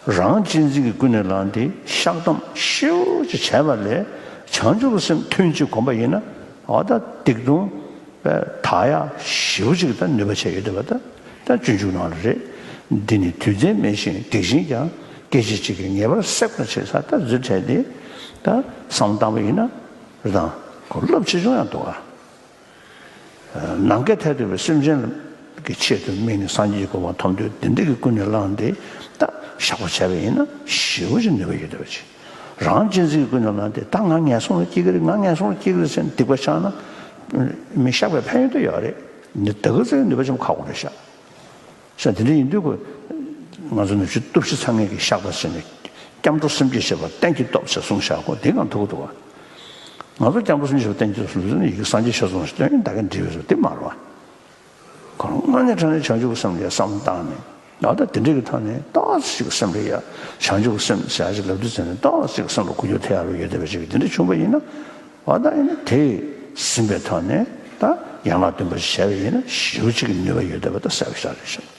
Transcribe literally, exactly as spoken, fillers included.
རང་གཅེས་འཛིན་གྱི་ཀུན་ནས་བསླངས་ཏེ་བཤགས་སྡོམ་ཞེ་པོ་ཅིག་བྱས་པ་ལས་བྱང་ཆུབ་ཀྱི་སེམས་ཐུན་གཅིག་བསྒོམས་པ་ཡིན་ན། འོ་ད་སྡིག་ལྟུང་དག་ཡག་ཞེ་པོ་ཅིག་ད་ནུས་པ་ཆེ་ཡོད་བསྡད་པ་ད་ད་སྤྱོད་འཇུག་ནང་ལ་རེད། འདི་ནི་དུས་མཚན་མེད་ཅིང་སྡིག་ཆེན་ཀྱང་། སྐད་ཅིག་གཅིག་གིས་ངེས་པར་སེལ་བར་བྱེད། ཟེར་ད་འདི་འདྲ་བྱས་ཏེ་ད་བསམ་བློ་བཏང་པ་ཡིན་ན་རེད་དང་གོ་རླབས་ཆེ་ཆུང་ཡང་འདུག་ཨ། ནམ་མཁའི་མཐས་གཏུགས་པའི་སེམས་ཅན་གྱི་ཆེད་དུ་དམིགས་ནས་སངས་རྒྱས་ཀྱི་གོ་འཕང་ཐོབ་འདོད་འདི་འདྲ་གི་ཀུན་ནས་བསླངས་ཏེ་ད་བཤགས་པ་བྱས་པ་ཡིན་ན་ཞེ་པོ་ཅིག་ནུས་པ་ཡོད་བསྡད་པ་ཅིག་རང་གཅེས་འཛིན་གྱི་ཀུན་ནས་བསླངས་ཏེ་ད་ང་ངན་སོང་ལ་སྐྱེ་གི་རེད། ང་ངན་སོང་ལ་སྐྱེ་གི་རེད་ཟེར་ནས་སྡིག་པ་བཤགས་ན་མི་བཤགས་པའི་ཕན་ཡོན་དེ་ཡོད་རེད། འདི་ད་ག་ཚོད་ནུས་པ་ཆེན་པོ་ཁག་པོ་རེད་ཤག་ས་དེ་འདྲ་ཡིན་དུས་ཁོ། ང་ཚོ་ནུབ་ཕྱོགས་སྟོབས་བཞི་ཚང་མས་ཀྱི་བཤགས་པ་བྱས་ནས་སྐྱབས་འགྲོ་སེམས་བསྐྱེད་བྱེད་པར་གཏན་གྱི་སྟོབས་ཞེས་གསུངས་བཞག་གོ། དེ་གང་ཐུབ་ཀྱི་འདུག་བ། ང་ཚོ་སྐྱབས་འགྲོ་སེམས་བསྐྱེད་བྱེད་པར་གཏན་གྱི་སྟོབས་ཞེས་ཡི་གེ་སངས་རྒྱས་ཆོས་ཚོགས་ནང་བཞིན་སྟོན་ཡིན་ད་གིན་འགྲིག་པས་སོ་དེ་མ་རེད་བ། ཁོ་རང་དངོས་གནས་དྲང་གནས་བྱང་ཆུབ་ཀྱི་སེམས་ལ་བསམ་བློ་བཏང་ནས་ཡང་ད་དེ་འདྲ་གི་ཐོག་ནས་ཏོག་ཙམ་ཞིག་གི་སེམས་ལ་ཡ་བྱང་ཆུབ་ཀྱི་སེམས་ཟེར་ཡ་ཞིག་ལབ་དུས་ཙམ་ནས་ཏོག་ཙམ་ཞིག་གི་སེམས་ལ་འགུལ་སྐྱོད་ཐེབས་ཡག་ལོ་ཡོད་བསྡད་པ་ཞིག་གི་དེ་འདྲ་བྱུང་བ་ཡིན་ན། འོ་ད་ཡིན་ན་དེས་ཟིན་པའི་ཐོག་ནས་ད་ཡན་ལག་བདུན་པ་ཞིག་བྱས་པ་ཡིན་ན་ཞེ་པོ་ཅིག་གི་ནུས་པ་ཡོད་བསྡད་པ་ད་གསལ་པོ་ཞིག་རེད་ཤག